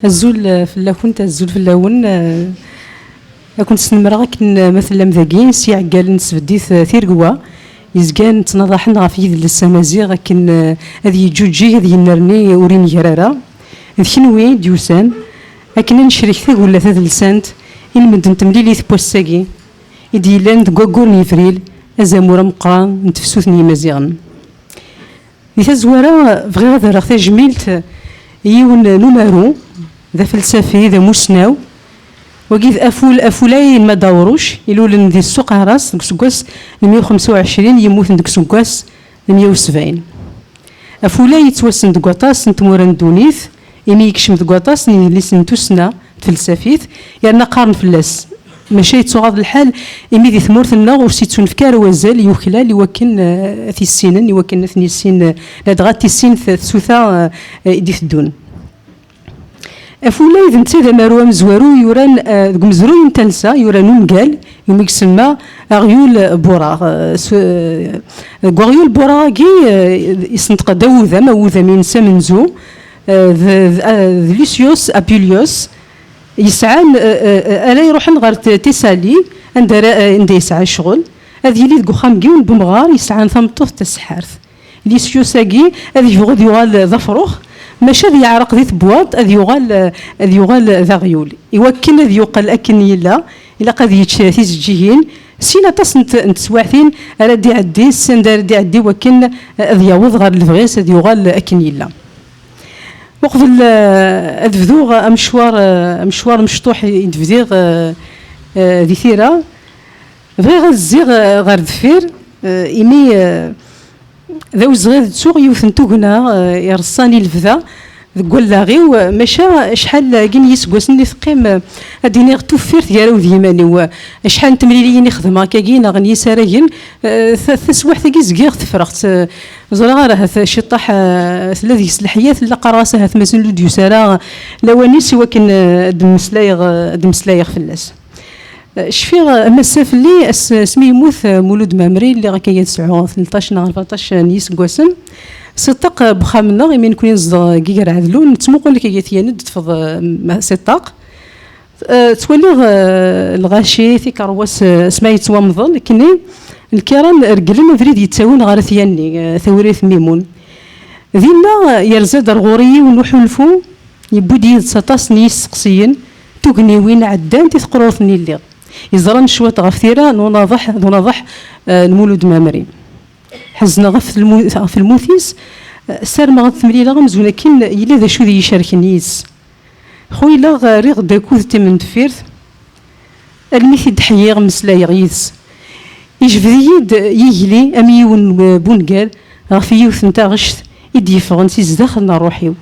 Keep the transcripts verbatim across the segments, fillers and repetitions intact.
Azul, eh, fell-akent, azul fell-awen. Eh, ad kent-snemmreɣ akken, eh, ma tellam dagi, s yiɛeggalen n tesbeddit, eh, Tiregwa, yezgan ttnaḍaḥen ɣef yidles amaziɣ akken, eh, ad yeǧǧuǧǧeg, ad yennerni, ur inger ara. D kenwi i d-yusan akken ad necrek tagulla tadelsant i lmend n temlilit n wass-agi i d-yellan deg waggur n Yibril, azamur ameqqran n tefsut n Yimaziɣen. Di tazwara, bɣiɣ ad rreɣ tajmilt i yiwen n umaru, d afelsafi, d amusnaw. Wagi d Aful-, Afulay n Madawruc, ilulen di Ssuq Aras deg useggas n meyya u xemsa u ɛecrin, yemmuten deg useggas n meyya u sebɛin. Afulay yettwassen deg waṭas n tmura n ddunit, imi yekcem deg waṭas n yidlisen n tussna tfelsafit, yerna qqaren fell-as. Maca yettuɣaḍ lḥal, imi di tmurt-nneɣ ur s-yettunefk ara wazal i uklal i wakken, eh, ad t-issinen, i wakken ad ten-issin, eh, ladɣa ad t-issin t-, tsuta, eh, i d-iteddun. Afulay d netta d amaru amezwaru yuran, eh, deg umezruy n talsa, yuran ungal, umi isemma Aɣyul Buraɣ. Eh, s-, eh, deg uɣyul Buraɣ-agi, eh, isenṭeq-d awudam, awudam-ines amenzu, eh, d, d, eh, d Lucius Apuleius, yesɛan, eh, eh, eh, ara iruḥen ɣer T-, Tisali, anda ara, eh, anda yesɛa ccɣel, ad yili deg uxxam n yiwen n wemɣar yesɛan tameṭṭut taseḥḥart. Lucius-agi ad yebɣu ad yuɣal d afrux, maca ad yeɛreq di tebwaḍt, ad yuɣal, eh, ad yuɣal d aɣyul. Iwakken ad yuqel akken yella, ilaq ad yečč tizeǧǧigin, sin aṭas n t-, n teswiɛtin ara d-iɛeddi, sanda ara d-iɛeddi wakken, eh, ad yaweḍ ɣer lebɣi-s, ad yuɣal akken yella. Uqbel, eh, ad bduɣ amecwar, eh, amecwar mecṭuḥ i d-bdiɣ, eh, eh, di tira, bɣiɣ ad zziɣ, eh, ɣer deffir, eh, imi, eh, d awezɣi ad ttuɣ yiwet n tugna, eh, ireṣṣan i lebda deg wallaɣ-iw, eh, maca acḥal-agi n yiseggasen i teqqim, eh, ad d-iniɣ tuffirt gar-aw d yiman-iw. Acḥal n temliliyin i xedmeɣ akkagi, neɣ n yisaragen, eh, ta-, taswiɛt-agi zgiɣ teffreɣ-tt. Eh, ẓriɣ ara ahat ciṭṭaḥ, eh, tella deg-s leḥya, tella qqareɣ-as ahat mazal ur d-yusi ara lawan-is i wakken, eh, ad d-mmeslayeɣ, eh, ad d-mmeslayeɣ fell-as. Eh, cfiɣ, eh, massa fell-i, ass, asmi yemmut, eh, Mulud Mɛemmri, lliɣ akka sɛuɣ tleṭṭac neɣ rbeɛṭac n yiseggasen. S ṭṭaq, eh, n wexxam-nneɣ, imi nekni nezdeɣ deg Iger Ɛedlun, nettmuqul akka tyan-d, teṭṭfeḍ, eh, ma-, s ṭṭaq. Eh, ttwaliɣ, eh, lɣaci, tikerwas, eh, asmi yettwamḍel, nekni, lkiran regglen abrid yettawin ɣer At Yanni, eh, tawrirt n Mimun. Dinna, eh, yerza-d ar ɣur-i yiwen n uḥulfu, yewwi-d yid-s aṭas n yisteqsiyen, tugniwin ɛeddant i teqrurt-nni lliɣ. Yeẓran cwiṭ ɣef tira n unaḍeḥ, d unaḍeḥ, eh, n Mulud Mɛemmri. Ḥezneɣ ɣef lmu-, ɣef lmut-is, eh, ssarmeɣ ad t-mlileɣ amzun akken yella d acu d iyi-icerken yid-s. Xuyleɣ, eh, rriɣ-d akud timendeffirt, almi t-id-ḥyiɣ mmeslayeɣ yid-s. Ijbed-iyi-d yigli am yiwen n bungal ɣef yiwet n taɣect i d-yeffɣen si zdaxel n ṛṛuḥ-iw.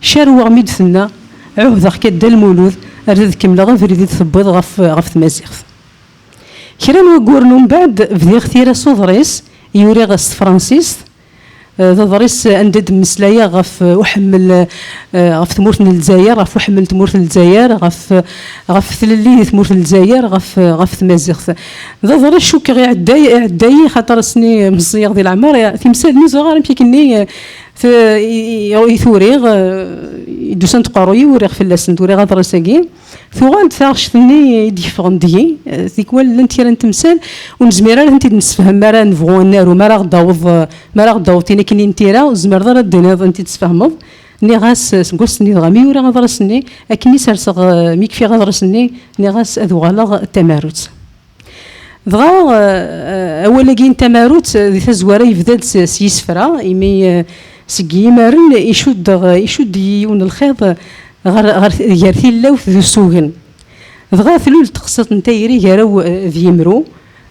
Carweɣ mi d-tenna, "Ɛuhdeɣ-k a Dda Lmulud, ar ad kemmleɣ abrid i d-tewwiḍ ɣef, ɣef tmaziɣt." Kra n wagguren umbeɛd, bdiɣ tira s uḍris i uriɣ s tefransist. Eh, d aḍris anda d-mmeslayeɣ ɣef, eh, uḥemmel, eh, ɣef tmurt n Lezzayer, ɣef uḥemmel n tmurt n Lezzayer, ɣef, ɣef tlelli di tmurt n Lezzayer, ɣef, ɣef tmaziɣt. D aḍris cukkeɣ iɛedday, iɛedday, xaṭer ass-nni meẓẓiyeɣ di leɛmer, timsal-nni ur ẓriɣ ara amek akken-nni, eh, t-, i, i, i t-uriɣ, eh, i d-usan-d uqerruy-iw, uriɣ fell-asen, uriɣ aḍris-agi. Tuɣal-d taɣect-nni i d-yeffɣen deg-i, eh, tikwal llant kra n temsal ur nezmir ara ad tent-id-nessefhem mi ara nebɣu ad naru, mi ara ɣ-d-taweḍ, eh, mi ara ɣ-d-taweḍ tin akken n tira, ur tezmireḍ ara ad d-tiniḍ, ad tent-id-tesfehmeḍ. Nniɣ-as, eh, seg wass-nni dɣa mi uriɣ aḍris-nni, akken i serseɣ, eh, mi kfiɣ aḍris-nni, nniɣ-as ad uɣaleɣ d tamarut. Dɣa, eh, awal-agi n tamarut, eh, di tazwara yebda-d s, s yisefra, imi, eh, seg yimaren icudd, icudd-iyi yiwen n lxiḍ ɣer, ɣer, gar tilawt d usugen. Dɣa tlul teqsiṭ n tayri gar-aw, eh, d yimru.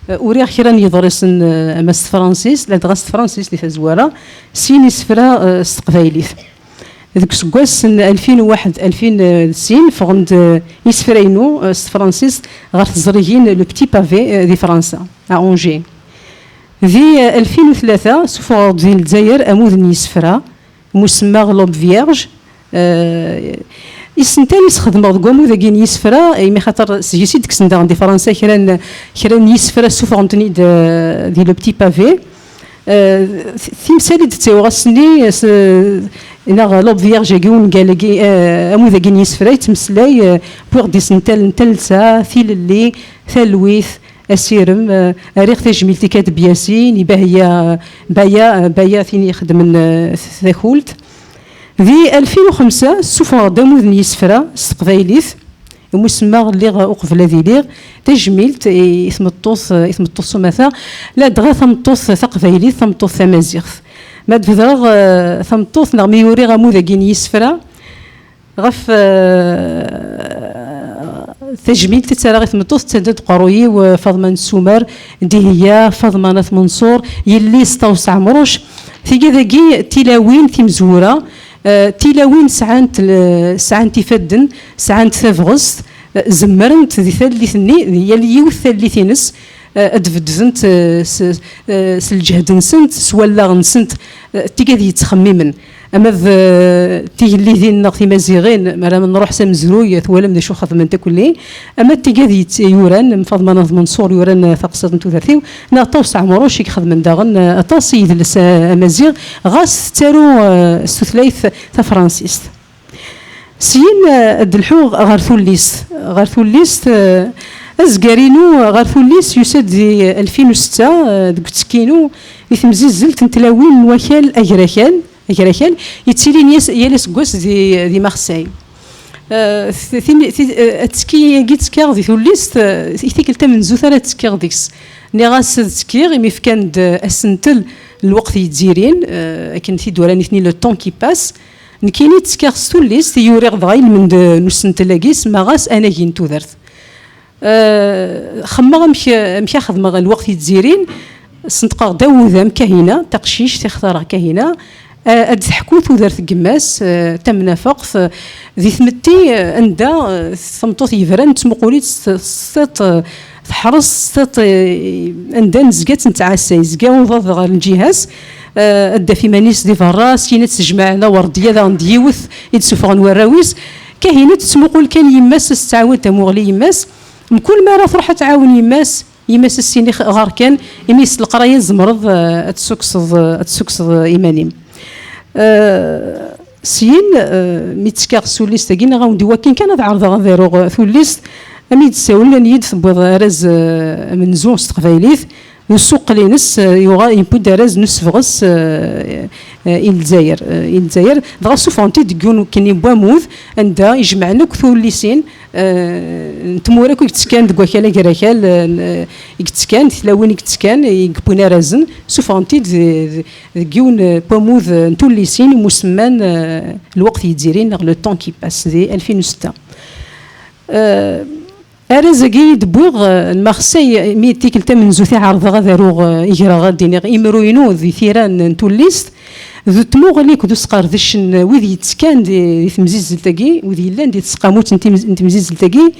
Eh, uriɣ kra n yeḍrisen, eh, ama s tefransist, ladɣa s tefransist di tazwara, sin isefra, eh, s teqbaylit. Deg useggas n alfin u waḥed, alfin d sin, ffɣen-d, eh, isefra-inu, eh, s tefransist ɣer teẓrigin Le Petit Pavé, eh, di Fransa, à Angers. Di, eh, alfin u tlata, sufɣeɣ-d di Lezzayer amud n yisefra, musemma L'Aube Vierge. Eh, isental i sxedmeɣ deg wamud-agi n yisefra, imi xaṭer seg-s i d-kksen daɣen di Fransa kra n, kra n yisefra ssufɣen-ten-id, eh, di Le Petit Pavé. Eh, t-, timsal i d-ttawiɣ ass-nni, s-, Neɣ l'objet-agi, ungal-agi, eh, amud-agi n yisefra yettmeslay, eh, wwiɣ-d isental n talsa, tilelli, talwit, asirem, eh, rriɣ tajmilt i Kateb Yasin, i Bahya, Baya, Baya tin ixeddmen, eh, takult. Di alfin u xemsa, ssufɣeɣ-d amud n yisefra s teqbaylit, umi semmaɣ Lliɣ uqbel ad iliɣ, tajmilt i tmeṭṭut, i tmeṭṭut s umata, ladɣa tameṭṭut taqbaylit, tameṭṭut tamaziɣt. Ma d-bedreɣ, eh, tameṭṭut neɣ mi uriɣ amud-agi n yisefra, ɣef, eh, tajmilt i ttarraɣ i tmeṭṭut, ttanda d uqerruy-iw, eh, Faḍma n Sumer, Dihya, Faḍma n At Menṣur, yelli-s Ṭawes Ɛemruc. Tigad-agi d tilawin timezwura, eh, tilawin sɛant l-, sɛant ifadden, sɛant tabɣest, eh, zemrent di tallit-nni, di yal yiwet tallit-ines, eh, ad d-beddent, eh, s, eh, s lǧehd-nsent, s wallaɣ-nsent, eh, tigad yettxemmimen. Ama d, eh, tigellidin neɣ timaziɣin, mi ara nruḥ s amezruy, twalam d acu xedment akk-nni. Ama d tigad yett-, yuran, am Faḍma n At Menṣur yuran, eh, taqsiṭ n tudert-iw, neɣ Ṭawes Ɛemruc i ixedmen daɣen, eh, aṭas i yidles, eh, amaziɣ, ɣas tettaru, eh, s tutlayt tafransist. Syin, eh, ad d-lḥuɣ ɣer tullist. Ɣer tullist, eh, azgar-inu ɣer tullist yusa-d di alfin u setta, eh, deg uttekki-inu di temzizzelt n tlawin n wakal agrakal, agrakal, yettilin yas-, yal aseggas di, di Marseille. Eh, t-, tin-, ti-, eh, attekki-agi ttekkaɣ di tullist, eh, i tikkelt tamenzut ara ttekkiɣ deg-s. Nniɣ-as ad ttekkiɣ imi fkan-d, eh, asentel n lweqt yezzirin, eh, akken t-id-ura nitni le temps qui passe. Nekkini ttekkaɣ s tullist i uriɣ dɣa ilmend n usentel-agi, semmaɣ-as Anagi n tudert. Eh, xemmeɣ amek, amek a xedmeɣ lweqt yezzirin, senṭqeɣ-d awudam Kahina, taqcict i xtareɣ Kahina, eh, ad d-teḥku tudert n yemma-s, eh, tamnafeqt, eh, di tmetti, eh, anda, eh, tameṭṭut yebran, nettmuqul-itt s, s tiṭ, eh, teḥres s tiṭ, eh, anda nezga ad tt-nettɛassa, yezga uḍad ɣer lǧiha-s, eh, ad d-taf iman-is di berra, syin ad tt-jemɛen awerdiya daɣen d yiwet i d-sufɣen warraw-is. Kahina tettmuqul kan yemma-s, ad tettɛawad tamuɣli yemma-s. Mkul mi ara truḥ ad tɛawen yemma-s, yemma-s ad s-tini ɣer kan, imi s leqraya tzemreḍ, eh, ad tessukseḍ, eh, ad tessukseḍ, eh, iman-im. Eh, syin, eh, mi ttekkaɣ s tullist-agi, neɣ awen-d-iwakken kan ad ɛerḍeɣ ad aruɣ, eh, tullist, am i d-ssawlen, ad iyi-d-tewwiḍ arraz, eh, amenzu s teqbaylit, d usuqqel-ines, eh, yuɣal yewwi-d arraz n usebɣes, eh, eh, i Lezzayer, eh, i Lezzayer. Dɣa ssufɣen-t-id deg yiwen wakken n wamud, anda ijemɛen akk tullisin, eh, n tmura akk i yettekkan deg wakal agrakal, eh, n, eh, i yettekkan, di tlawin i yettekkan, i yewwin arrazen, ssufɣen-t-id d-, d-, deg yiwen, eh, n wamud, eh, n tullisin imusemman, eh, Lweqt Yezzirin neɣ Le Temps qui passe, di alfin u setta. Eh, Arraz-agi i d-wwiɣ, eh, n Marseille, mi tikkelt tamenzut i ɛerḍeɣ ad aruɣ, eh, i greɣ, ad d-iniɣ, imru-inu di tira n, n tullist, d tmuɣli akked usqerdec n wid yettekkan di, di temzizzelt-agi, wid yellan di tseqqamut n tim-, n temzizzelt-agi,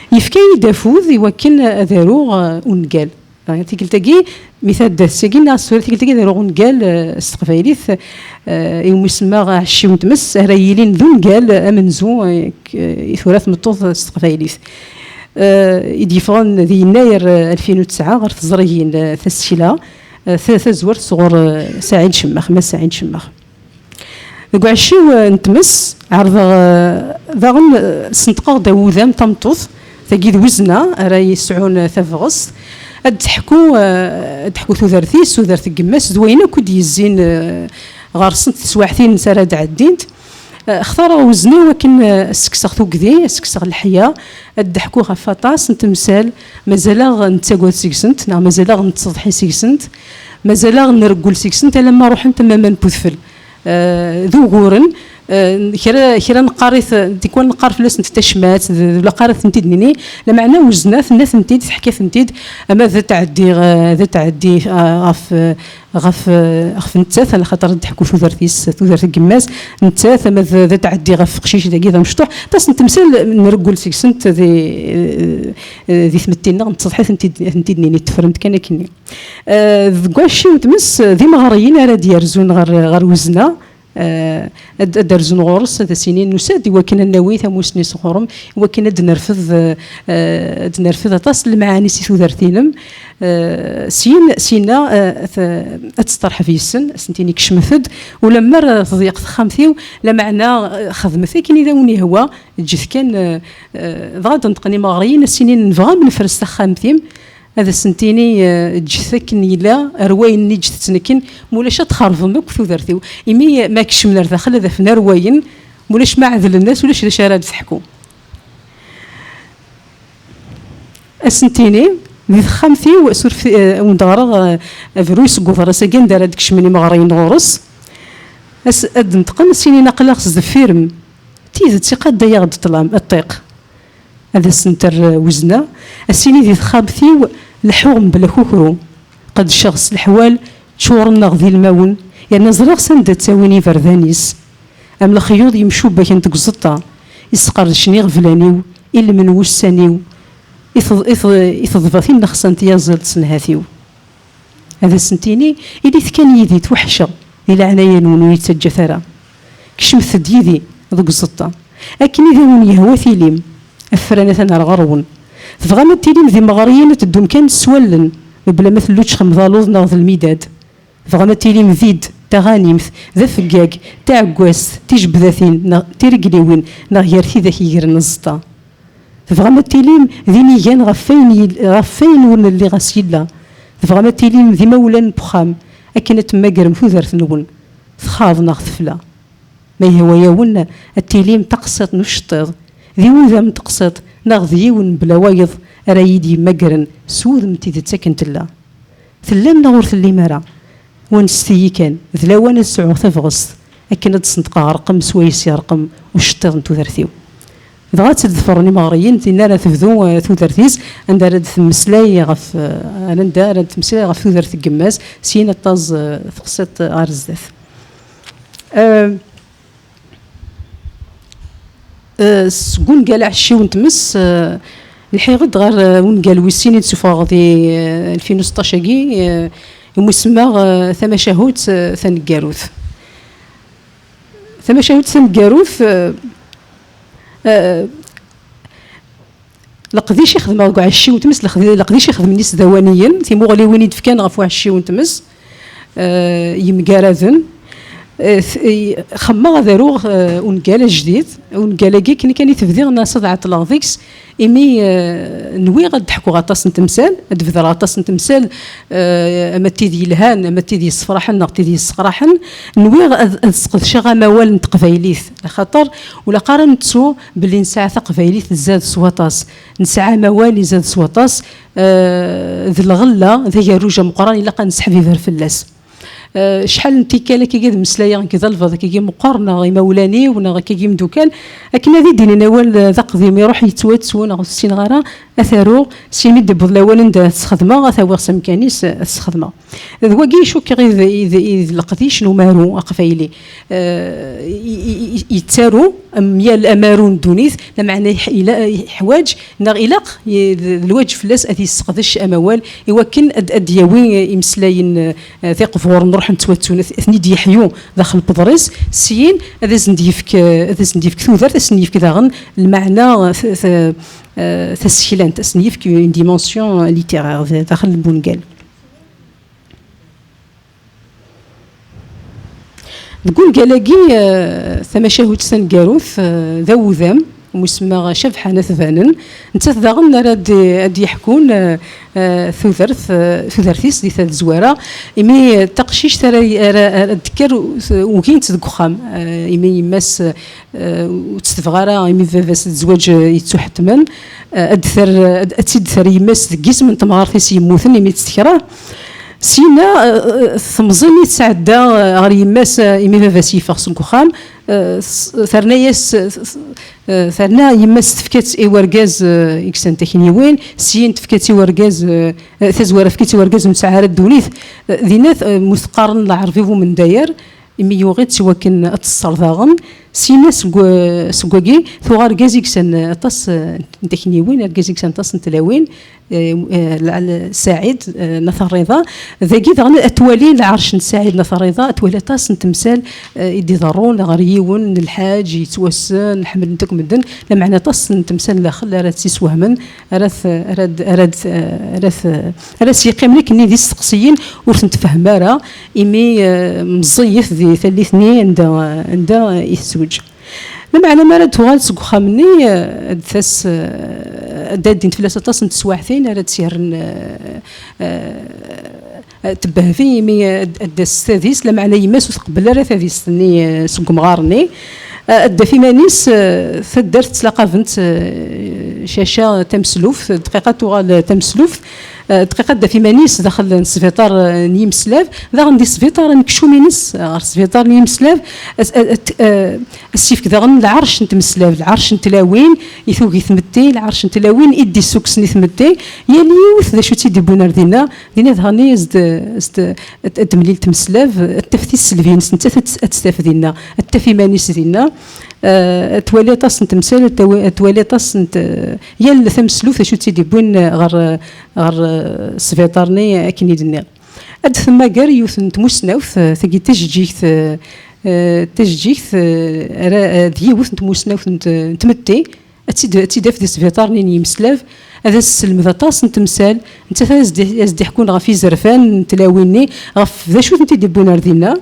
yefka-yi-d afud i wakken ad aruɣ, eh, ungal. Eh, tikkelt-agi, mi tɛedda tseggi, neɣ s tura tikkelt-agi ad aruɣ ungal, eh, s teqbaylit, eh, iwumi semmaɣ Aɛecciw n tmes, ara yilin d ungal amenzu, eh, k-, eh, i tura tmeṭṭut s teqbaylit. Eh, i d-yeffɣen di yennayer, eh, alfin u tesɛa ɣer teẓrigin, eh, tasekla, eh, ta-, tazwart sɣur, eh, Saɛid Cemmax, Mass Saɛid Cemmax. Deg uɛecciw, eh, n tmes, ɛerḍeɣ, eh, daɣen, eh, senṭqeɣ-d awudam tameṭṭut, tagi d Wezna, ara yesɛun, eh, tabɣest, ad d-teḥku, eh, ad d-teḥku tudert-is, tudert n yemma-s, d wayen akk i d-yezzin, eh, ɣer-sent teswiɛt-ines ara d-ɛeddint. Eh, xtareɣ Wezna i wakken, eh, ad s-kkseɣ tugdi, ad s-kkseɣ leḥya, ad d-ḥkuɣ ɣef waṭas n temsal, mazal-aɣ nettagad seg-sent, neɣ mazal-aɣ nettseḍḥi seg-sent, mazal-aɣ nreggel seg-sent, alamma ruḥent am aman n udfel. Eh, d uguren, eh, kra, kra neqqar-it, tikwal neqqar fell-asent tacmat, d, d la qqar ad tent-id-nini, lameɛna Wezna tenna-tent-id, teḥka-tent-id, ama d tɛeddi, eh, d tɛeddi, eh, ɣef, eh, ɣef, eh, ɣef nettat, ala xaṭer ad d-teḥku tudert-is, tudert n yemma-s, nettat, ama d, d tɛeddi ɣef teqcict-agi d amecṭuḥ, aṭas n temsal nreggel seg-sent di, eh, eh, di tmetti-nneɣ, nettseḍḥi ad tent-id, ad tent-id-nini, teffremt kan akkenni. Eh, deg uɛecciw n tmes, d imeɣriyen ara d-yerzun ɣer, ɣer Wezna, Eh, ad, ad d-rzun ɣur-s, ad as-inin, "Nusa-d i wakken ad nawi tamusni sɣur-m, i wakken ad d-nerfed, eh, ad d-nerfed aṭas n lemɛani si tudert-inem." Eh, syin, syin-a, eh, t-, ad testeṛḥeb yes-sen, ad sen-tini, "Kecmet-d, ulamma teḍyeq texxamt-iw, lameɛna, eh, xedmet akken i d awen-yehwa, ǧǧet kan, eh, eh, dɣa ad d-neṭqen imeɣriyen, ad as-inin, 'Nebɣa ad nefres taxxamt-im.'" Ad asent-tini, eh, "Ǧǧet akken yella, ar wayen-nni ǧǧet-tt akken, ma ulac ad txerbem akk tudert-iw." Imi, eh, ma kecmen ar daxel, ad afen ar wayen, ma ulac ma ɛedlen-as, ulac d acu ara d-teḥku. Asent-tini, "Di texxamt-iw, suref, eh, wen-d-ɣreɣ, eh, abruy seg uḍris-agi anda ara d-kecmen imeɣriyen ɣur-s." As-, ad d-neṭqen, as-inin, "Aql-aɣ sdeffir-m. Tidet, iqadda-yaɣ-d ṭṭlam, ṭṭiq." Ad asent-terr wezna, as-tini, "Di texxamt-iw leḥḥuɣ mebla kukru, qeddceɣ s leḥwal ččuren-aɣ d ilmawen, yerna ẓriɣ s anda ttawin iberdan-is, am lexyuḍ yemcubbaken deg uẓeṭṭa, isqerdcen iɣeblan-iw, ilmen wussan-iw, i teḍ-, i teḍ-, i teḍbatin nexsant yaẓilt s nnhat-iw." Ad asent-tini, "Ilit kan yid-i, ttweḥceɣ, di leɛnaya-nwen ur yi-ttaǧǧat ara. Kecmet-d yid-i deg uẓeṭṭa. Akken i d awen-yehwa tilim, afran atan ar ɣer-wen. Tebɣam ad tilim d imeɣriyen, ad teddum kan s wallen, mebla ma tellučxem d aluḍ neɣ d lmidad. Tebɣam ad tilim d id, d taɣanimt, d afeggag, d taɛeggazt, tijebdatin, neɣ tiregliwin, neɣ gar tidak yegren aẓeṭṭa. Tebɣam ad tilim d inigan ɣef wayen yel-, ɣef wayen ur nelli ɣas yella. Tebɣam ad tilim d imawlan n wexxam, akken ad temmagrem tudert-nwen, txaḍ neɣ tefla. Ma yehwa-yawen, ad tilim taqsiṭ n uceṭṭiḍ, d iwudam n teqsiṭ, neɣ d yiwen bla wayeḍ ara yi-d-yemmagren s wudem n tidet akken tella. Tellam neɣ ur tellim ara? Wanset-iyi kan, d lawan ad sɛuɣ tabɣest akken ad d-sneṭqeɣ rrqem swayes yerqem uceṭṭiḍ n tudert-iw." Dɣa ad tt-id-ḍefren imeɣriyen, tinna ara tebdu, eh, tudert-is, anda ara d-temmeslay ɣef, eh, anda ara d-temmeslay ɣef tudert n yemma-s, syin ad taẓ, eh, teqsiṭ ɣer zdat. Eh, Eh, seg wungal Aɛecciw n tmes, eh, lḥiɣ-d ɣer, eh, wungal wis sin i d-sufɣeɣ di, eh, alfin u seṭṭac-agi, eh, umi semmaɣ, eh, tamacahut, eh, taneggarut. Tamacahut taneggarut, eh, eh, leqdic i xedmeɣ deg Uɛecciw n tmes, leqdi-, leqdic i xedmen isdawaniyen, timuɣliwin i d-fkan ɣef Uɛecciw n tmes, eh, yemgaraden. Eh, t-, i-, xemmeɣ ad aruɣ, eh, ungal ajdid. Ungal-agi akken kan i t-bdiɣ, nnas ad ɛeṭṭleɣ deg-s, imi, eh, nwiɣ ad d-ḥkuɣ aṭas n temsal, ad d-bedreɣ aṭas n temsal, eh, ama d tid yelhan, ama d tid yessefraḥen, neɣ tid yesseqraḥen. Nwiɣ ad, ad sqedceɣ amawal n teqbaylit, axaṭer ur ilaq ara nettu belli nesɛa taqbaylit tzad s waṭas. Nesɛa amawal izad s waṭas, eh, d lɣella, d agerruj ameqqran, ilaq ad nesseḥbiber fell-as. Eh, acḥal n tikkal akkagi ad mmeslayeɣ nekk d albaḍ akkagi meqqer, neɣ imawlan-iw, neɣ akkagi imdukal, akken ad d-inin awal, eh, d aqdim, iruḥ yettwattu, neɣ ur ssineɣ ara, ad t-aruɣ, s imi d-iwweḍ lawan anda ad t-sxedmeɣ, ad t-awiɣ s amkan-is, eh, ad t-sxedmeɣ. D wagi i cukkeɣ i d, i d, i d leqdic n umaru aqbayli. Eh, i, i, i, yettaru am yal amaru n ddunit, lameɛna yeḥ-, ila-, yeḥwaǧ, neɣ ilaq, i, d, d lwaǧeb fell-as ad yesseqdec amawal i wakken ad, ad d-yawi imeslayen, eh, tiqburen ruḥen ttwattun, ad, ad ten-id-yeḥyu daxel n uḍris, syin ad asen-d-yefk, eh, ad asen-d-yefk tudert, ad asen-yefk daɣen lmeɛna, eh, t-, t-, eh, taseklant, ad asen-yefk une dimension littéraire d-, daxel n wungal. Deg wungal-agi, eh, tamacahut taneggarut, eh, d awudam, umi semmaɣ Cabḥa n At Banen. Nettat daɣen ara d-, ad d-yeḥkun, eh, eh, tudert, eh, tudert-is di tazwara, imi, eh, taqcict ara, ara, ara d-tekker, u-, ugin-tt deg uxxam, eh, imi yemma-s, eh, ur tt-tebɣa ara, imi baba-s d zzwaǧ, eh, yettuḥettmen, eh, ad d-terr, ad, ad tt-id-terr yemma-s deg yisem n temɣart-is yemmuten, imi tt-tekreh. Syenna, eh, eh, temẓi-nni tesɛedda, eh, ɣer yemma-s, eh, imi baba-s yeffeɣ seg uxxam, eh, s-, terna-yas, eh, s-, eh, terna yemma-s tefka-tt i wergaz, eh, i yesɛan takniwin, syin tefka-tt i wergaz, eh, eh, tazwara tefka-tt i wergaz ur nesɛi ara ddunit. Eh, dinna, eh, mu teqqaren Lɛerbi bu mendayer, imi yuɣ-itt i wakken ad teṣṣer daɣen, Syin seg, seg wagi, tuɣ argaz i yesɛan aṭas, eh, n takniwin, argaz i yesɛan aṭas n tlawin, eh, eh, lɛal Saɛid, eh, n At Rriḍa. Dagi daɣen ad twali lɛerc n Saɛid n At Rriḍa, ad twali aṭas n temsal, eh, i d-iḍerrun ɣer yiwen n lḥaǧ yettwassen, ḥemmlen-t akk medden, lameɛna aṭas n temsal daxel ara tt-iswehmen, ara t-, ara d-, ara d-, eh, ara t-, ara s-yeqqimen akkenni d isteqsiyen ur tent-tfehhem ara, imi, eh, meẓẓiyet di tallit-nni anda, anda i tezweǧ. Lameɛna mi ara d-tuɣal seg uxxam-nni, eh, ad d-tas, eh, ad d-addint fell-as aṭas n teswaɛtin ara d-tt-yerren, eh, eh, tebbehbi imi ad, ad d-tas s tadist, lameɛna yemma-s ur tqebbel ara tadist-nni, eh, seg umɣar-nni. Eh, ad d-taf iman-is, eh, taddart ttlaqabent, eh, caca tamesluft, dqiqa tuɣal tamesluft, eh, dqiqa ad d-taf iman-is daxel n sbiṭar, eh, n yimeslab, daɣen di sbiṭar anekcum-ines, eh, ɣer sbiṭar n yimeslab, as-, a-, a-, eh, as-yefk daɣen lɛerc n tmeslab, lɛerc n tlawin i tugi tmetti, lɛerc n tlawin i d-issuksen i tmetti, yal yiwet d acu tt-id-iwwin ar dinna, dinna daɣen i as-d-, as-d-, ad, ad d-temlil tmeslab, ad taf tiselbi-ines, nettat ad, ad tt-taf dinna, ad taf iman-is dinna. Eh, ad twali aṭas n temsal, ad tawi-, ad twali aṭas n t-, yal tamesluft, acu tt-id-iwwin ɣer, ɣer, eh, sbiṭar-nni akken i d-nniɣ. Ad d-temmager yiwet n tmussnawt, eh, tagi d tajeǧǧigt, eh, eh, tajeǧǧigt, eh, ara, eh, d yiwet n tmussnawt n t-, n tmetti, ad tt-id-, ad tt-id-taf di sbiṭar-nni n yimeslab, ad as-tesselmed aṭas n temsal, nettat ad as-d-, as-d-iḥekkun ɣef yizerfan n tlawin-nni, ɣef d acu tent-id-iwwin ar dinna.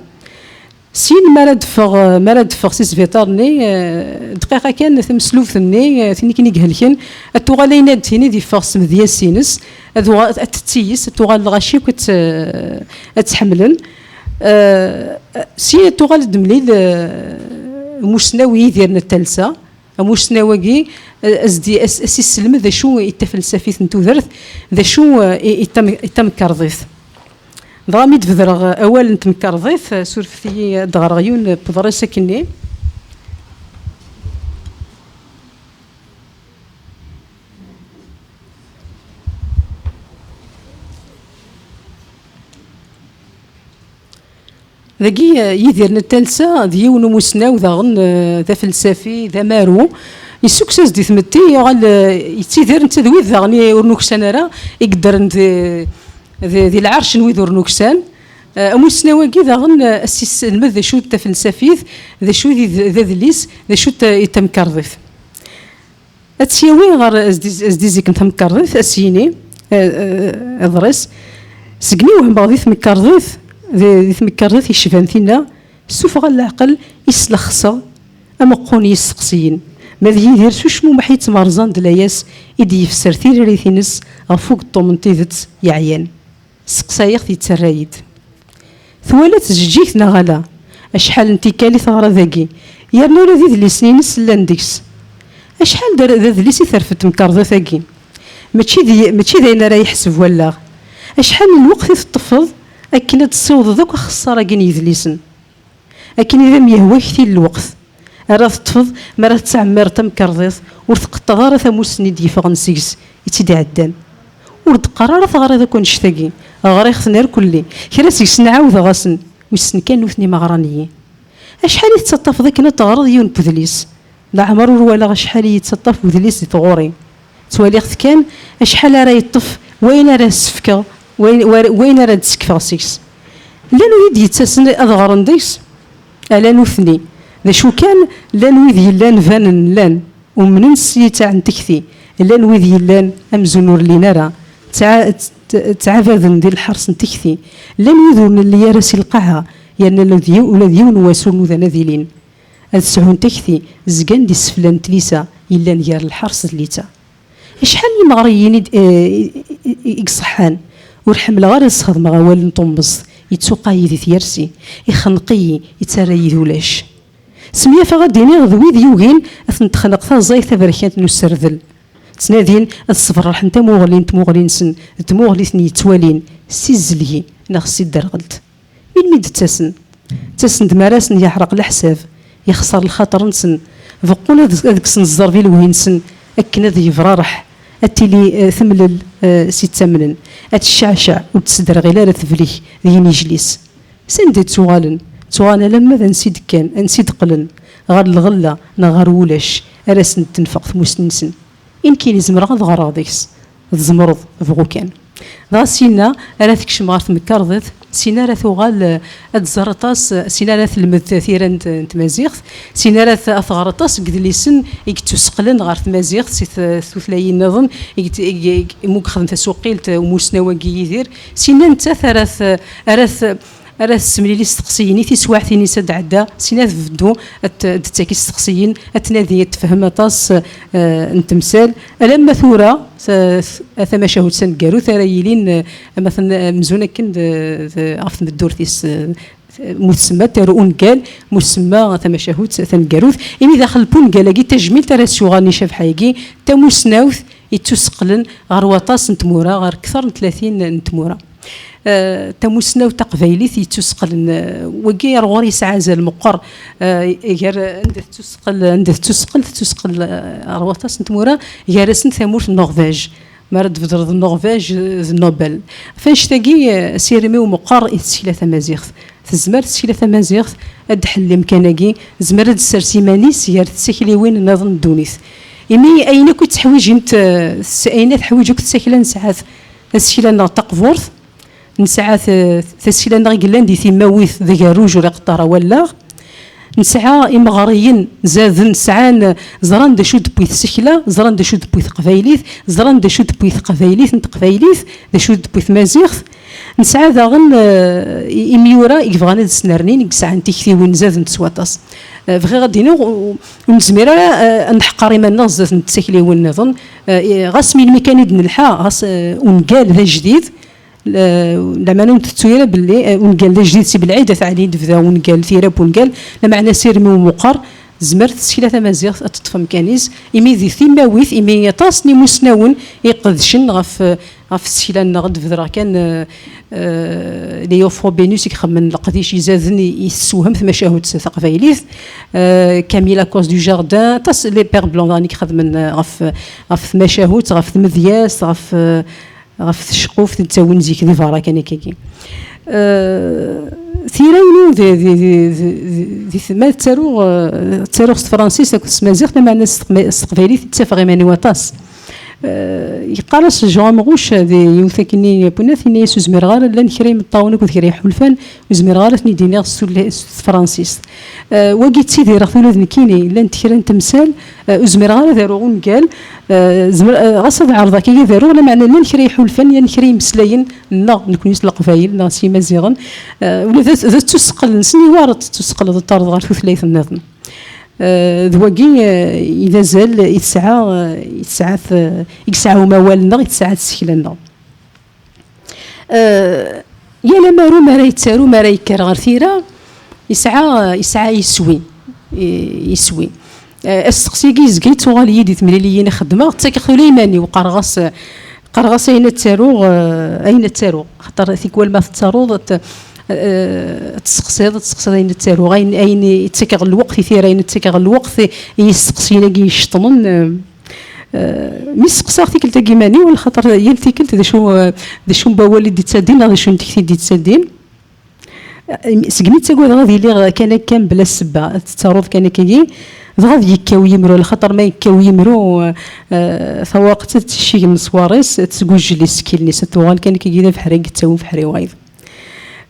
Syin, mi ara d-teffeɣ, mi ara d-teffeɣ si sbiṭar-nni, eh, dqiqa kan, tameslubt-nni, eh, tin akken i ihelken, ad tuɣal ayen ad d-tini d yeffeɣ s tmedyaz-ines, ad uɣal, ad tettiyes, ad tuɣal lɣaci akk ad tt-, ad tt-ḥemmlen. Eh, syin ad tuɣal ad d-temlil, eh, umussnaw Yidir n At Talsa, amussnaw-agi, eh, as-d-, as-, as-isselmed d acu i tafelsafit n tudert, d acu, eh, i, i tam-, i tamkarḍit. Dɣa mi d-bedreɣ awal n temkarḍit, eh, surfet-iyi ad d-ɣreɣ yiwen n uḍris akkenni. Dagi, eh, Yidir n At Talsa d yiwen umussnaw daɣen, eh, d afelsafi, d amaru. Yessukkes-as-d i tmetti, yuɣal, eh, yettidir netta d wid daɣen i ur nuksan ara, i yeddren di, di, di lɛerc n wid ur nuksan. Eh, amussnaw-agi daɣen, eh, as-yesselmed d acu d tafelsafit, d acu d, d adlis, d acu d, d tamkarḍit. Ad tt-yawi ɣer zdi-, zdi-zik n temkarḍit, ad s-yini, eh, eh, iḍris, segmi wehmeɣ di temkarḍit, di, di temkarḍit yecban tinna, ssufɣeɣ leɛqel, islexseɣ, ameqqun n yisteqsiyen. Ma d Yidir s ucmumeḥ yettmerẓan d layas i d-yefser tiririt-ines ɣef ugeṭṭum n tidet yeɛyan. Seqsayeɣ-t, yettarra-yi-d. Twala tjeǧǧigt neɣ ala? Acḥal n tikkal i teɣra dagi, yerna ula d idlisen-ines llan deg-s. Acḥal d, d adlis i terfed temkarḍit-agi? Mačči d, mačči d ayen ara yeḥseb wallaɣ. Acḥal n lweqt i teṭṭfeḍ akken ad tessiwḍeḍ akk axeṣṣar-agi n yidlisen? Akken i d am-yehwa ktil lweqt ara teṭṭfeḍ mi ara tettɛemmireḍ tamkarḍit, ur tqeṭṭeḍ ara tamussni d-yeffɣen seg-s i tt-id-iɛeddan. Ur d-qqar ara teɣriḍ akk annect-agi, ɣriɣ-ten irkelli. Kra seg-sen ɛawdeɣ-asen, wissen kan nutni ma ɣran-iyi. Acḥal i tettaṭṭafeḍ akken ad teɣreḍ yiwen n wedlis? Leɛmer ur walaɣ acḥal i yettaṭṭaf wedlis di tɣuri. Ttwaliɣ-t kan acḥal ara yeṭṭef wayen ara s-fkeɣ, wayen, war-, wayen ara d-sekfeɣ seg-s. Llan wid d-yettasen ad ɣren deg-s? Ala nutni. D acu kan, llan wid yellan banen llan, umnen s yittaɛ n tekti. Llan wid yellan amzun ur llin ara, ttɛa-, tt-, ttɛabaden di lḥers n tekti. Llan wid ur nelli ara si lqaɛa, yerna ula d yiw-, ula d yiwen n wass ur nudan ad ilin. Ad sɛun takti, zgan d iseflan n tlisa yellan gar lḥers d llita. Acḥal n yimeɣriyen i d-, eh, i, i, i iṣeḥḥan? Ur ḥemmleɣ ara ad sxedmeɣ awal n tummeẓt, yettuqay-iyi di tyersi, ixneq-iyi, yettarra-yi d ulac. Smenyafeɣ ad d-iniɣ d wid yugin ad ten-texneq taẓayt taberkant n userdel. Ttnadin ad sberrḥen tamuɣli n tmuɣli-nsen d tmuɣli-ten yettwalin s tizelgi neɣ s tidderɣelt. Melmi d-ttasen? Ttasen-d mi ara sen-yeɛreq leḥsab, yexṣer lxaṭer-nsen, beqqun ad, ad kksen zzerb i lewhi-nsen akken ad yebrarḥ, ad tili, eh, temlel, eh, s ittamnen, ad tecceɛceɛ, ur d-tesderɣil ara teblek d yinijel-is. Sanda i ttuɣalen? Ttuɣalen alamma d ansi d-kkan, ansi d-qqlen. ɣer lɣella neɣ ɣer wulac ara sen-d-tenfeq tmust-nsen. I nekkini zemreɣ ad ɣreɣ deg-s. Tzemreḍ, bɣu kan. Dɣa syenna ara tekcem ɣer temkarḍit, syenna ara tuɣal, eh, ad tẓer aṭas, eh, syenna ara telmed tira n t-, n tmaziɣt, syenna ara t-, ad tɣer aṭas n yedlisen i yettuseqqlen ɣer tmaziɣt si t-, tutlayin nniḍen i yet-, i y-, i y-, i mu yexdem tasuqilt, eh, umusnaw-agi Yidir, syenna nettat ara t-, ara t-, ara tessemlil isteqsiyen i teswiɛt-nni s ad d-tɛedda, syenna ad tbeddu ad t-, ad d-tettak isteqsiyen, ad tnadi, ad tefhem aṭas, eh, n temsal. Alamma tura, ta-, ta-, tamacahut taneggarut ara yilin, eh, ama ten-, amzun akken d, d, ɣef tmeddurt-is, eh, mu tsemma taru ungal, mu tsemma tamacahut taneggarut. Imi daxel n wungal-agi, tajmilt ara s-yuɣalen i Cabḥa-agi, tamusnawt yettuseqqlen ɣer waṭas n tmura, ɣer kter n tlatin n tmura. Eh, tamusnawt taqbaylit yettuseqqlen, eh, wagi ar ɣur yesɛa azal meqqer, eh, gar anda tettuseqqel, anda tettuseqqel, tettuseqqel, eh, ɣer waṭas n tmura, gar-asent tamurt n Norvège. Mi ara d-tbedreḍ Norvège, eh, d Nobel. Ɣef annect-agi, eh, asirem-iw meqqer i tsekla tamaziɣt. Tezmer tsekla tamaziɣt ad d-tḥell amkan-agi, tezmer ad d-tessers iman-is gar tsakliwin nniḍen n ddunit. Imi ayen akk i tteḥwijint, eh, s-, ayen i teḥwij akk tsekla, nesɛa-t tasekla-nneɣ taqburt, nesɛa t-, tasekla-nneɣ i yellan di timawit d agerruj ur iqeṭṭer wallaɣ, nesɛa imeɣriyen zaden sɛan, ẓran d acu d-tewwi tsekla, ẓran d acu d-tewwi teqbaylit, ẓran d acu d-tewwi teqbaylit n teqbaylit, d acu d-tewwi tmaziɣt. Nesɛa daɣen, eh, i-, imyura i yebɣan ad snernin, i yesɛan tiktiwin zadent s waṭas. Eh, bɣiɣ ad d-iniɣ, ur, ur nezmir ara, eh, ad nḥeqqer iman-nneɣ zdat n tsakliwin nniḍen. Eh, i-, ɣas melmi kan i d-nelḥa, ɣas, eh, ungal d ajdid, eh, lameɛna ur ntettu ara belli, eh, ungal d ajdid si belɛid, at ɛli i d-tebda ungal, tira n wungal, lameɛna asirem-iw meqqer, tezmer tsekla tamaziɣt ad teṭṭef amkan-is, imi di timawit, imi aṭas n imusnawen i iqedcen ɣef, ɣef tsekla-nneɣ. Ad d-bedreɣ kan, eh, eh, Léo Frobenius i ixedmen leqdic izaden i, i tessewhem tmacahut taqbaylit, eh, Camille Acosta du Jardin, aṭas, les Pères Blancs daɣen i ixedmen, eh, ɣef, ɣef tmacahut, ɣef tmedyazt, ɣef, eh, ɣef tceqquft i d-ttawin zik di berra kan akkagi. Eh, tira-inu di, di, di, di, di, di, ma ttaruɣ, eh, ttaruɣ s tefransist akked s tmaziɣt, lameɛna s teqma-, s teqbaylit i ttafeɣ iman-iw aṭas. Eh, yeqqar-as Jean Amrouche di yiwet akkenni n yiwet, yenna-yas: "Ur zmireɣ ara, llan kra imeṭṭawen akked kra iḥulfan, ur zmireɣ ara ad ten-id-iniɣ s tulla-, s tefransist." Eh, wagi ttidireɣ-t ula d nekkini, llant kra n temsal, eh, ur zmireɣ ara ad aruɣ ungal, eh, zmer-, eh, ɣas ad ɛerḍeɣ akka ad aruɣ, lameɛna llan kra iḥulfan, llan kra imeslayen, neɣ nekni s Leqbayel, neɣ s Yimaziɣen, eh, ula d at, d at ttuseqqel-nsen, iwareḍ tettuseqqleḍ ad taruḍ ɣer tutlayt nniḍen. Eh, d wagi, eh, i d azal i tesɛa, eh, i tesɛa t-, i yesɛa umawal-nneɣ, i tesɛa tsekla-nneɣ. Eh, yal amaru mi ara yettaru, mi ara yekker ɣer tira, yesɛa, yesɛa iswi. I-, iswi. Eh, asteqsi-agi yezga yettuɣal-iyi di temliliyin i xeddmeɣ, ttakeɣ-t ula i iman-iw, qqareɣ-as, qqareɣ-as ayen ad ttaruɣ, eh, ayen ad ttaruɣ. Axaṭer tikwal ma tettaruḍ, ad t-, eh, ad tesseqsiḍ, ad tesseqsiḍ ayen ad ttaruɣ, ayen, ayen i ttakeɣ lweqt i tira, ayen ttakeɣ lweqt i, i yisteqsiyen-agi iceṭṭnen, eh, eh, mi sseqsaɣ tikkelt-agi iman-iw, lxaṭer yal tikkelt d acu, eh, d acu n wawal i d-ittaddin, neɣ d acu n tekti i d-ittaddin. Segmi ttagadeɣ ad iliɣ kan akka mebla ssebba, ad tettaruḍ kan akkagi, dɣa ad yekkaw yimru, lxaṭer ma yekkaw yimru, eh, tawaɣet ad teccigem leswar-is, ad tesgujjel isekkilen-is, ad tuɣal kan akkagi d abeḥri i yettawin beḥri wayeḍ.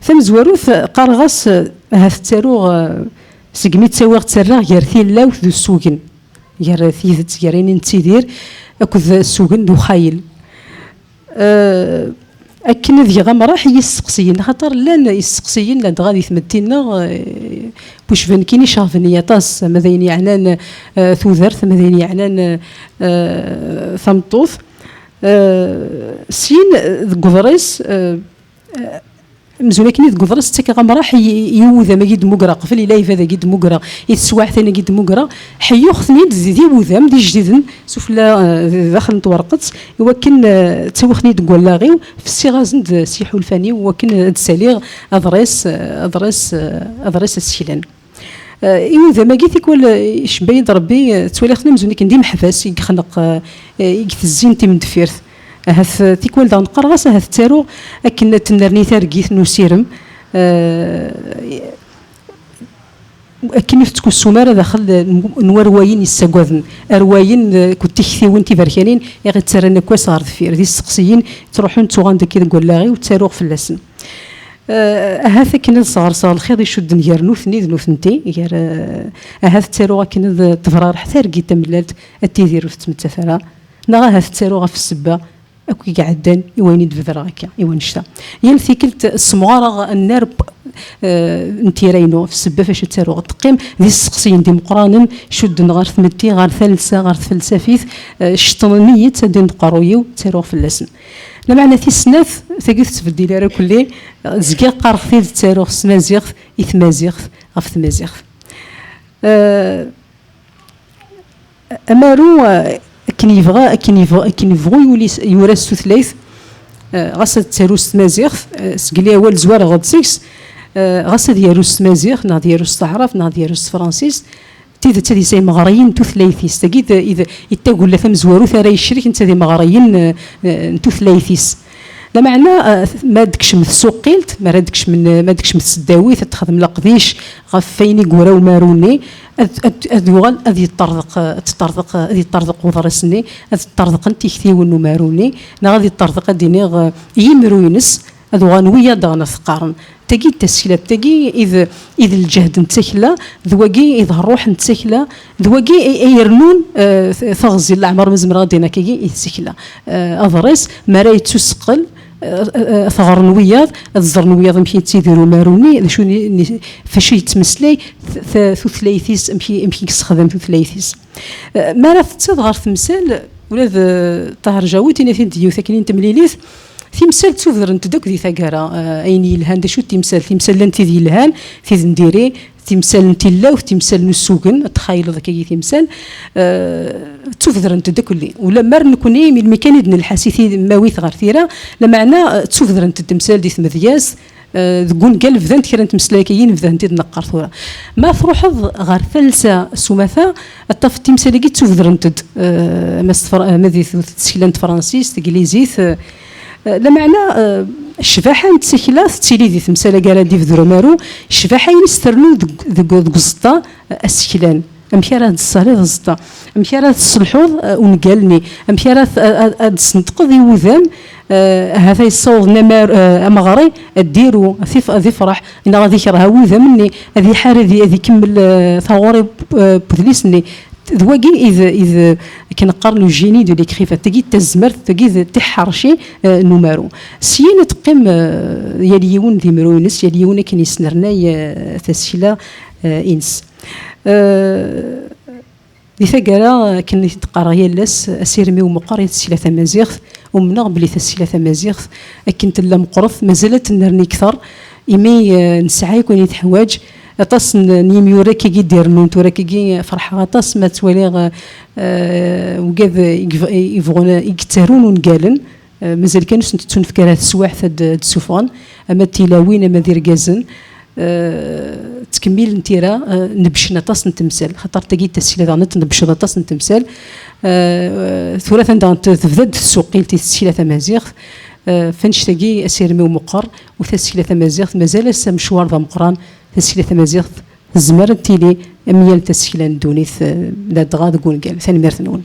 Tamezwarut, qqareɣ-as, eh, ahat ttaruɣ, eh, segmi ttawiɣ ttarraɣ gar tilawt d usugen, gar tidet, gar ayen i nettidir akked usugen d uxayel. Eh, akken ad geɣ amraḥ i yisteqsiyen, xaṭer llan yisteqsiyen ladɣa di tmetti-nneɣ, eh, bucben kini ceɣben-iyi aṭas, ama d ayen yeɛnan, eh, tudert, ama d ayen yeɛnan, eh, tameṭṭut. Eh, syin, eh, deg uḍris, eh, eh, amzun akken i deg uḍris ttakeɣ amraḥ i, i, i wudam-agi d-mmugreɣ, qbel i lɛibad-agi d-mmugreɣ, i teswiɛt-agi d-mmugreɣ, ḥeyyuɣ-ten-id d, d iwudam d ijdiden sufella, eh, daxel n twerqet, i wakken, eh, ttawiɣ-ten-id deg wallaɣ-iw, fessiɣ-asen-d s yiḥulfan-iw, i wakken ad d-saliɣ aḍris, eh, aḍris, eh, aḍris aseklan. Eh, iwudam-agi tikwal, eh, icebba-yi-d Rebbi, eh, ttwaliɣ-ten amzun akken d imeḥbas i yexneq, eh, i itezzi n timendeffirt. Ahat, eh, tikwal daɣen qqareɣ-as ahat ttaruɣ akken ad tennerni targit n usirem. Eh, akken ur tettkussum ara daxel n warwayen yessagaden, arwayen akked tiktiwin tiberkanin i ɣ-ittarran akk ass ɣer deffir, d isteqsiyen ttruḥun ttuɣan dagi deg wallaɣ-iw, ttaruɣ fell-asen. Ahat akken ad sɣerseɣ lxiḍ icudden gar nutni d nutenti, gar ahat ttaruɣ akken ad tebrareḥ targit tamellalt, ad tidir ur tettmettat ara, neɣ ahat ttaruɣ ɣef ssebba akk i iɛeddan i wayen i d-bedreɣ akka i wannect-a. Yal tikkelt ssemɣareɣ annar n tira-inu ɣef ssebba fac ttaruɣ. Teqqim d isteqsiyen d imeqqranen, cudden ɣer tmetti, ɣer talsa, ɣer tfelsafit, ceṭṭnen-iyi-tt ad d-in uqerruy-iw, ttaruɣ fell-asen. Lameɛna tis snat, tagi ur tettbeddil ara kulli, zgiɣ qqareɣ tidet, ttaruɣ s tmaziɣt i tmaziɣt ɣef tmaziɣt. Amaru, akken yebɣa, akken yebɣa, akken yebɣu yura s tutlayt, ɣas ad taru s tmaziɣt, seg liawal zwareɣ-d seg-s, ɣas ad yaru s tmaziɣt neɣ ad yaru s taɛrabt neɣ ad yaru s tefransist, tidet ad yesɛi imeɣriyen n tutlayt-is. Tagi i d taggullat tamezwarut ara yecrek netta d imeɣriyen n tutlayt-is. Lameɛna ma ad d-kecmet tsuqqilt, ma ara d-kecmen, ma ad d-kecmet tseddawit, ad texdem leqdic ɣef wayen i yura umaru-nni, ad yuɣal ad yeṭṭerḍeq, ad teṭṭerḍeq, ad yeṭṭerḍeq uḍris-nni, ad ṭṭerḍeqen tiktiwin n umaru-nni, neɣ ad yeṭṭerḍeq, ad d-iniɣ, yimru-ines, ad uɣalen wiyaḍ daɣen ad t-qqaren. Tagi d tasekla, tagi i d, i d lǧehd n tsekla, d wagi i d ṛṛuḥ n tsekla, d wagi ay irennun taɣzi n leɛmer, ma zemreɣ ad d-iniɣ akkagi i tsekla. Aḍris, mi ara yettuseqqel, ad t-ɣren wiyaḍ, ad ẓren wiyaḍ amek yettidir umaru-nni, d acu, facu yettmeslay, tutlayt-is, amek i yessexdam tutlayt-is. Mi ara tettad ɣer temsal, ula d Ṭaher Jawit, ini-t-id yiwet akken i n temlilit, timsal ttubedrent-d akk di taggara, ayen yelhan, d acu d timsal? Timsal llant tid yelhan, tid n diri, timsal n tilawt, timsal n usugen, ad txayleḍ akkagi timsal, ttubedrent-d akk-lli. Ulamma ar nekni, melmi kan i d-nelḥa si timmawit ɣer tira, lameɛna ttubedrent-d timsal di tmedyazt, deg wungal bdant kra n tmeslay-agi nebda-tent-id neqqar tura. Ma truḥeḍ ɣer talsa s umata, ad tafeḍ timsal-agi ttubedrent-d, ma s tefra-, ma di tsekla n tefransist, teglizit, lameɛna ccbaḥa n tsekla tettili di temsal-agi ara d-ibder umaru, ccbaḥa-ines ternu deg, deg, deg uẓeṭṭa aseklan. Amek ara d-tessariḍ aẓeṭṭa? Amek ara tesselḥuḍ ungal-nni? Amek ara ad d-tesneṭqeḍ i wudam? Ahat yessaweḍ namar ameɣri ad d-iru, ad ifreḥ, neɣ ad ikreh awudam-nni, ad iḥar ad ikemmel taɣuri n udlis-nni. D wagi i d, i d akken qqaren le génie de l'écrivain. Tagi d tazmert, tagi d tiḥerci n umaru. Syin ad teqqim yal yiwen d imru-ines, yal yiwen akken yesnernay tasekla-ines. Di taggara, akken i t-id-qqareɣ yal ass, asirem-iw meqqer i tsekla tamaziɣt. Umneɣ belli tasekla tamaziɣt, akken tella meqqret, mazal ad tennerni kter, imi nesɛa akk ayen i teḥwaǧ. Aṭas n yimyura akkagi i d-irennun tura, akkagi ferḥeɣ aṭas ma ttwaliɣ wigad i yebɣun, i yettarun ungalen, mazal kan ur sen-tettunefk ara teswiɛt ad d-ssufɣen, ama d tilawin ama d irgazen. Ttkemmilen tira, nebbcen aṭas n temsal, xaṭer tagi d tasekla daɣen tnebbceḍ aṭas n temsal. Tura atan daɣen tebda-d tsuqqilt i tsekla tamaziɣt. F annect-agi asirem-iw meqqer, u tasekla tamaziɣt mazal-as amecwar d ameqqran. Tasekla tamaziɣt tezmer ad tili am yal tasekla n ddunit, ladɣa deg wungal. Tanemmirt-nwen.